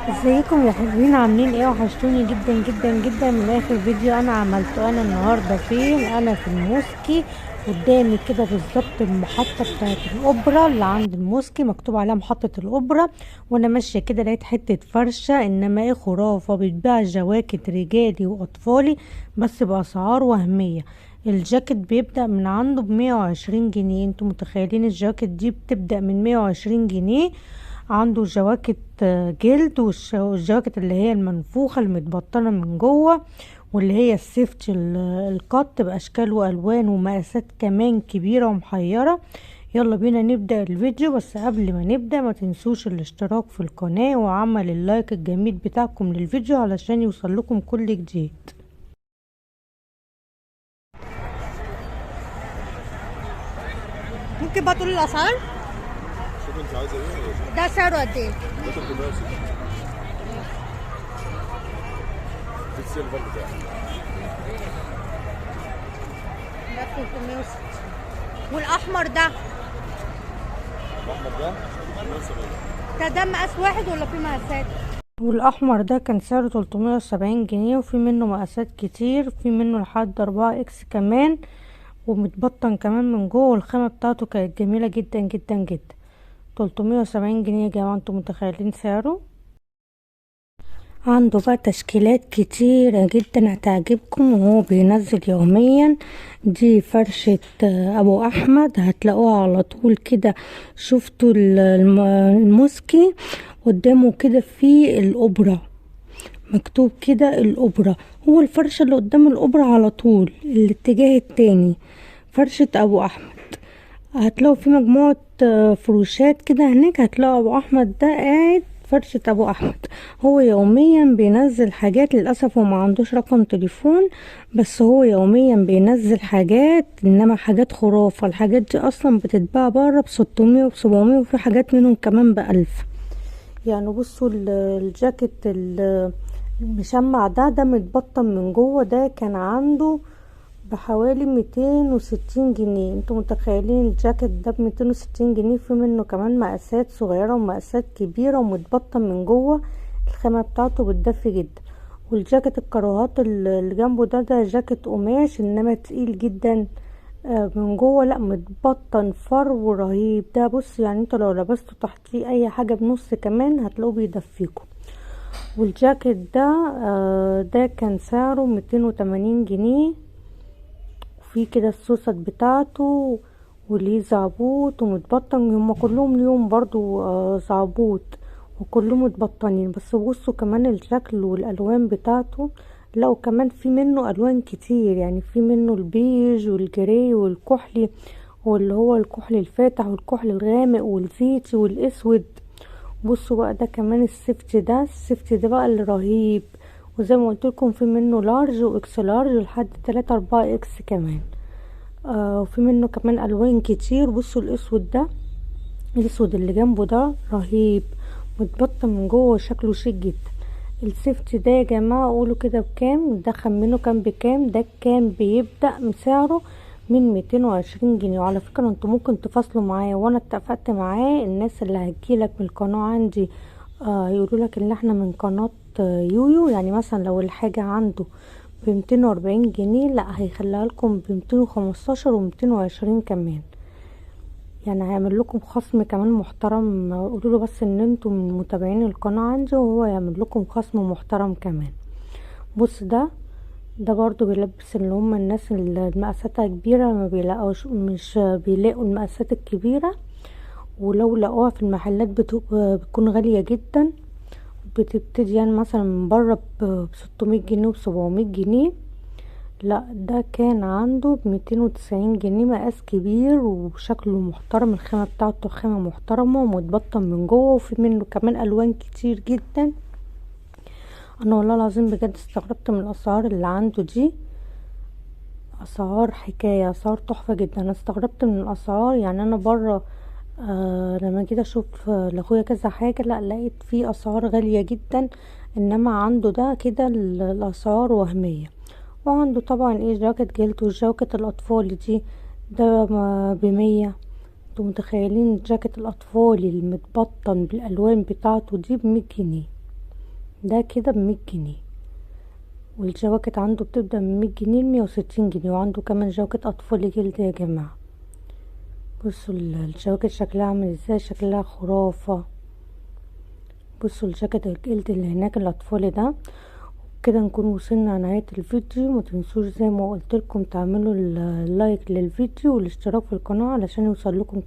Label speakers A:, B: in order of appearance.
A: ازيكم يا حلوين؟ عاملين ايه؟ وحشتوني جدا جدا جدا من اخر فيديو انا عملته. انا النهارده فين؟ انا في الموسكي، قدامي كده بالظبط المحطة بتاعت الاوبرا اللي عند الموسكي، مكتوب عليها محطة الاوبرا. وانا ماشية كده لقيت حتة فرشه، انما ايه خرافه، بيتباع جواكت رجالي واطفالي بس باسعار وهمية. الجاكيت بيبدأ من عنده ب120 جنيه. انتوا متخيلين الجاكيت دي بتبدأ من 120 جنيه؟ عنده جواكت جلد، والجواكت اللي هي المنفوخة المتبطنة من جوه، واللي هي ال safety القط بأشكال وألوان ومقاسات كمان كبيرة ومحيرة. يلا بينا نبدأ الفيديو، بس قبل ما نبدأ ما تنسوش الاشتراك في القناة وعمل ال like الجميل بتاعكم للفيديو علشان يوصل لكم كل جديد.
B: ممكن بقى تقول الاسعار؟
C: شوف انت عايزه ايه.
B: ده سعره قد ايه؟
C: ده 360. في ال silver بتاعه
B: ده 360. والاحمر ده؟
C: الاحمر ده 370.
B: ده مقاس واحد ولا في مقاسات؟
A: والاحمر ده كان سعره 370 جنيه، وفي منه مقاسات كتير، في منه لحد 4 X كمان، ومتبطن كمان من جوه، والخامه بتاعته كانت جميلة جدا جدا جدا. 370 جنيه يا جماعة، انتوا متخيلين سعره؟ عنده بقى تشكيلات كتيرة جدا هتعجبكم، وهو بينزل يوميا. دي فرشة ابو احمد، هتلاقوها على طول كده. شفتوا الموسكي قدامه كده في الاوبرا، مكتوب كده الاوبرا، هو الفرشة اللي قدام الاوبرا على طول الاتجاه التاني، فرشة ابو احمد. هتلاقوا في مجموعة فروشات كده هناك، هتلاقوا ابو احمد ده قاعد فرشة ابو احمد. هو يوميا بينزل حاجات، للاسف هو ما عندوش رقم تليفون، بس هو يوميا بينزل حاجات، انما حاجات خرافة. الحاجات دي اصلا بتتباع بره ب600 وب700، وفي حاجات منهم كمان ب1000. يعني بصوا الجاكيت المشمع ده متبطن من جوه، ده كان عنده بحوالي 260 جنيه. انتوا متخيلين الجاكيت ده ب260 جنيه؟ في منه كمان مقاسات صغيرة ومقاسات كبيرة، ومتبطن من جوه، الخامة بتاعته بتدفي جدا. والجاكيت الكروهات اللي جنبه ده جاكيت قماش، انما تقيل جدا من جوه، لا متبطن فرو رهيب ده. بص يعني انتوا لو لبستوا تحتيه اي حاجة بنص كمان هتلاقوه بيدفيكم. والجاكيت ده كان سعره 280 جنيه، وفي كده السوست بتاعته وليه زعبوط ومتبطن، هما كلهم ليهم برضو زعبوط وكلهم متبطنين. بس بصوا كمان الشكل والالوان بتاعته، لا وكمان في منه الوان كتير، يعني في منه البيج وال gray والكحلي، واللي هو الكحل الفاتح والكحل الغامق والزيتي والاسود. بصوا بقى ده كمان ال safety ده، ال safety ده بقى اللي رهيب، وزي ما قلت لكم في منه large و X large لحد 3 4 X كمان، وفي منه كمان الوان كتير. بصوا الاسود ده، الاسود اللي جنبه ده رهيب، متبطن من جوه وشكله شيك جدا. ال safety ده يا جماعة قولوا كده بكام؟ ده خمنوا كان بكام؟ ده كان بيبدا سعره من 220 جنيه. وعلى فكرة انتوا ممكن تفاصلوا معايا، وانا اتفقت معاه الناس اللي هتجيلك من القناة عندي يقولوا لك ان احنا من قناة يويو، يعني مثلا لو الحاجة عنده ب240 جنيه، لا هيخليها لكم ب215 و220 كمان، يعني هيعمل لكم خصم كمان محترم. قولوا له بس ان انتم من متابعين القناة عندي، وهو يعمل لكم خصم محترم كمان. بص ده برضو بيلبس اللي هم الناس اللي مقاساتها كبيرة، ما بيلاقوش، مش بيلاقوا المقاسات الكبيرة، ولو لقوها في المحلات بتكون غالية جدا، بتبتدي يعني مثلا من بره ب600 جنيه وب700 جنيه. لا ده كان عنده ب290 جنيه، مقاس كبير وشكله محترم، الخامة بتاعته خامة محترمة ومتبطن من جوه، وفي منه كمان الوان كتير جدا. انا والله العظيم بجد استغربت من الاسعار اللي عنده دي، اسعار حكاية، اسعار تحفة جدا. انا استغربت من الاسعار، يعني انا بره لما جيت اشوف لاخويا كذا حاجة، لا لقيت فيه اسعار غالية جدا، انما عنده ده كده الاسعار وهمية. وعنده طبعا ايه جاكيت جلد، والجاكيت الاطفال دي ده ب100. انتوا متخيلين جاكيت الاطفال المتبطن بالالوان بتاعته دي ب100 جنيه؟ ده كده ب100 جنيه. والجواكت عنده بتبدأ من 100 جنيه ل160 جنيه. وعنده كمان جواكت اطفال جلد يا جماعة. بصوا الجواكت شكلها عامل ازاي، شكلها خرافة. بصوا الجاكيت الجلد اللي هناك الاطفال ده. كده نكون وصلنا لنهاية الفيديو. ما تنسوش زي ما قلت لكم تعملوا ال like للفيديو والاشتراك في القناة علشان يوصل لكم